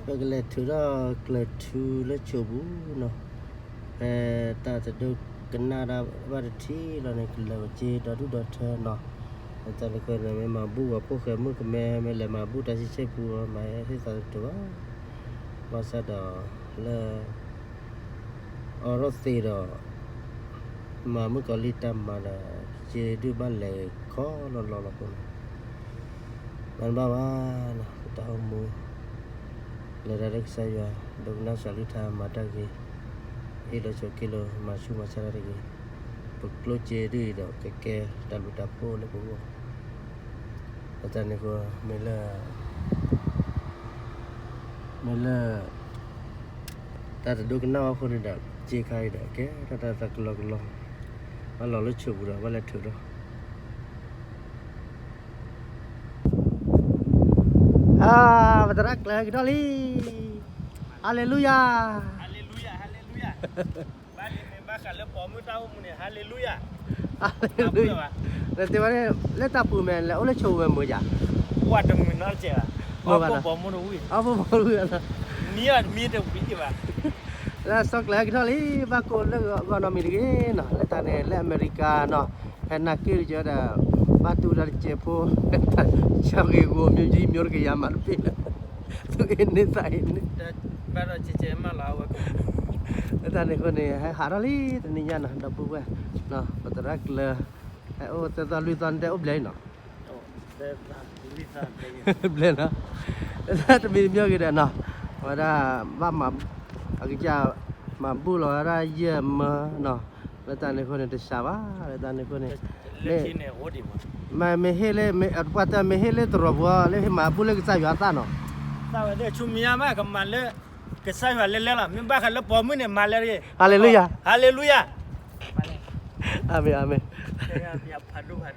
ပကလဲၤထုးထီၣ်ကျၢၤထူလၢဆိးပူၤနီၤ, ဖဲတၢ်တဒိကနၣ်တၢ်ဘၣ်တထံၣ်လီၤန့ၣ် ကလဲၤကစ့ဒီဒူၣ်ဒီထၢနီၤ, တၢ်တခီန့ၣ် မ့ၢ်မၤဘူၣ်ဝဲဖိၣ်ဃဲမုၣ်ကမဲ မ့ၢ်လဲၤမၤဘူၣ်တၢ်ဆံဆဲၣ်ပူၤ မၤဟ့ၣ်သးတတုၤဘၣ်, ဘၣ်ဆၣ်ဒီးလၢ အိးထီၣ်သ့ဒီး မၤမုၣ်ကီၤလံၢ်တၢ်မၤဒီး ကစ့ဒုၣ်ဘၣ်လဲၤခီလီၤလီၤလီၤဖိန့ၣ်, မၤတဘၣ်ဘၣ်နီၤ ပတၢ်အိၣ်မူ လဲၤတၢ်လၢကစၢ်ယွၤ ဒိကနၣ်စှၤလုၢ်ထါ မၤတၢ်ဂ့ၤ, အ့ၣ်လိာ်ဆိးက့လိာ် မၤဆူၣ်မၤဆါတၢ်တဂ့ၤ, ပကျိၣ်စ့ဒုၣ်အံၤဒီး ကကဲတၢ်ဘျုးတၢ်ဖှိၣ်လၢပဂီၢ်, လၢတၢ်န့ၣ်အဃိ မ့ၢ်လၢ မ့ၢ်လၢ တၢ်တဒိကနၣ်ဘၣ်အဃိန့ၣ်ဒီး စ့ခါအံၤဒီး ကဲထီၣ်တၢ်သးကလီကလီ, ဘၣ်လီၤလၢဆိးပူၤဒီး ဘၣ်လဲၤထုးထီၣ် ပသရၣ်ကျၢၤ ကထီၣ်လံ, ဟါလ့လူယၤ, ဘၣ်လံမ့ၢ်ဘၣ်ဃးလၢပိာ်မုၣ်တၢ်အိၣ်မူန့ၣ် ဟါလ့လူယၤ, တဲဝဲ လၢတၢ်ပူၤမဲာ် လဲၤအိၣ်လၢဆိးပူၤဝဲမုာ်ယၤ, ပှၤတမုာ်နီတစဲးဘၣ်, အီၣ်ပိာ်မုၣ်တဝံၣ်, အီၣ်ပိာ်မုၣ်တဝံၣ်, မံတမံတဝံၣ်ဘၣ်, လၢစီၤကျၢၤကထီၣ်လံ, ဘၣ်ကိးလၢဂီၤနီတမံၤတဂ့ၤနီၤ, လၢတၢ်န့ၣ် လၢအမဲရကၤနီၤ, ဖဲနာ်က့ၢ်တကဲဒီး ဘၣ်တူၢ်တၢ်တစဲးဖိ, ဆၢဂ့ၤဂီၤ မျိုးကြီး မျိုးတကယၤ မၤတပ့ၢ်လၢ သူၣ်အ့န့သးအ့န့, လၢတၢ်န့ၣ်အဃိန့ၣ် ဟဲဟးထီၣ်လံတနံၤညါနီၤ ဒီပုၢ်ဝဲၢ်, ပသရၣ်ကျၢၤ ဟဲအိၣ်သၢသီလွံၢ်သီ နတဲအိၣ်ဘျဲၣ်အံၤနီၤ, ဘျဲၣ်နီၤ, တမံၤတမံၤဂ့ၤဒီးနီၤ, အဝဲဒၣ် ဘၣ်မၤ အကစၢ် မၤဘူၣ်လီၤဝဲဒၣ်ယဲၢ်မၢနီၤ, လၢတၢ်န့ၣ်အဃိန့ၣ် တစှၤဘၣ် လၢတၢ်န့ၣ်အဃိန့ၣ်, မ့ၢ်ဟ့ၣ်လၢ ပှၤတမ့ၢ်ဟ့ၣ်လၢတရီးပူၤလၢဟ့ၣ်မၤဘူၣ်လၢကစၢ်ယွၤအသးနီၤ, ဆူမဲာ်ညါမးကမၤလၢ ကစၢ်ယွၤလဲၤလဲၤလီၤ, မ့ၢ်ဘၣ်ဃးလၢပိာ်မုၣ်န့ၣ် မၤလဲၤတဂ့ၤ, ဟါလ့လူယၤ, ဟါလ့လူယၤ, အၤမ့ၣ် အၤမ့ၣ်, ဖးဒိၣ်ဖး